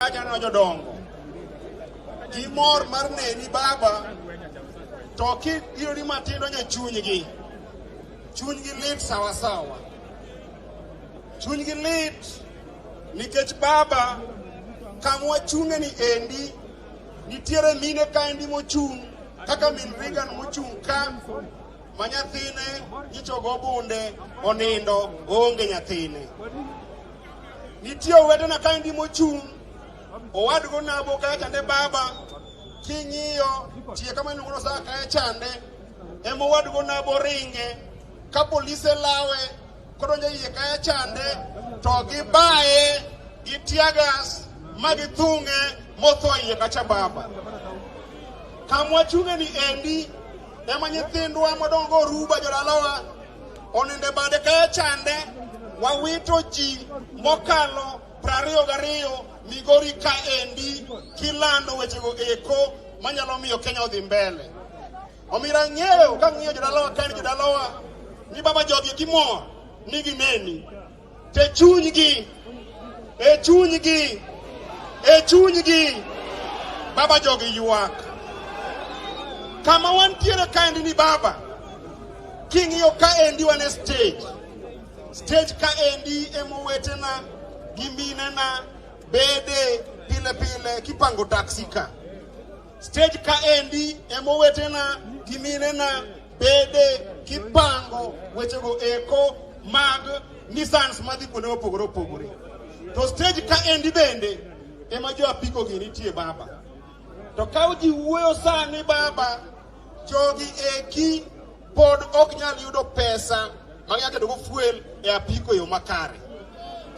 Kacha jodongo gimor mar neni baba, to kiyudori matin donjo e chunygi, chunygi lit sawa sawa, chunygi lit nikech baba kama wachung'e ni endi nitiere mine kaendi mochung' kaka min Reagan mochung' ka ma nyathine nyichogo bunde onindo oonge nyathine. Nitie owetena kaendi mochung' owadgo nabo kacha chande baba, king'iyo tie kama iluongo ni Osaka kacha chande ema owadgo nabo ringe ka polise lawe kodonjo iye kacha chande to gibaye gi tear gas ma githung'e motho iye kacha baba. Kama wachung'e ni endi ema nyithindwa madongo oruba jodalawa onindo e bade kacha chande, wawito ji mokalo 22 Migori ka endi kilando wechego eko manyalo miyo Kenya odhi mbele. Omiyo ang'eyo ka ng'iyo jodalawa ka en jodalawa ni baba jogi gimor ni gineni te chunygi e chunygi e chunygi baba jogi ywak. Kama wantiere kaendi ni baba, king'iyo kaendi wan e stage. Stage kaendi emowetena gi minena bede pile pile kipango taxi ka. Stage kaendi emowetena gi minena bede kipango wechego eko mag Nissans madhi kuonde mopogore opogore. To stage kaendi bende ema jo apiko gi nitie baba. To ka ji wuoyo sani baba, jogi eki pod ok nyal yudo pesa ma ginyalo keto go fuel e apiko e yo makare.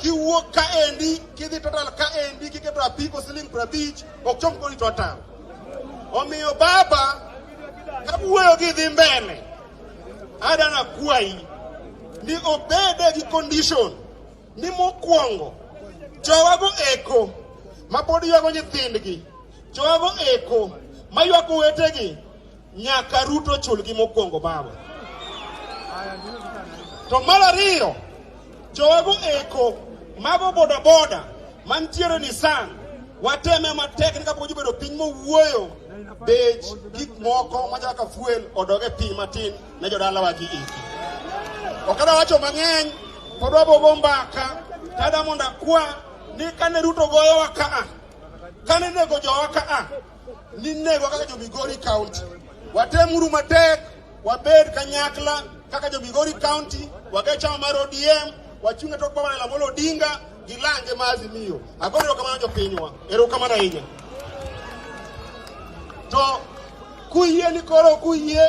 Kiwuok kaendi kidhi Total kaendi kiketo apiko siling 50 ok chom kodi Total. Omiyo baba, ka wuoyo gi dhi mbele, adana kwayi ni obede gi condition ni mokwongo jowago eko ma pod ywago nyithindgi, jowago eko ma ywak owetegi nyaka Ruto chulgi mokwongo baba. To mar ariyo, jowago eko mago boda boda mantiere Nissan wateme matek ni kapok obedo piny mowuoyo bech gik moko machalo kaka fuel odog e piny matin ne jodalawa gi eki. Ok adwa wacho mang'eny, pod wabogo mbaka, tada mondo akwa ni kane Ruto goyowa kaa, kane nego jowa kaa, ninego kaka jo Migori County. Watemuru matek, wabed kanyakla kaka jo Migori County, wage chama mar ODM, wachung' e tok Baba Raila Amolo Odinga gi lange ma Azimio. Agoyo erokamano jopinywa, erokamano ahinya. To kuyie ni koro kuyie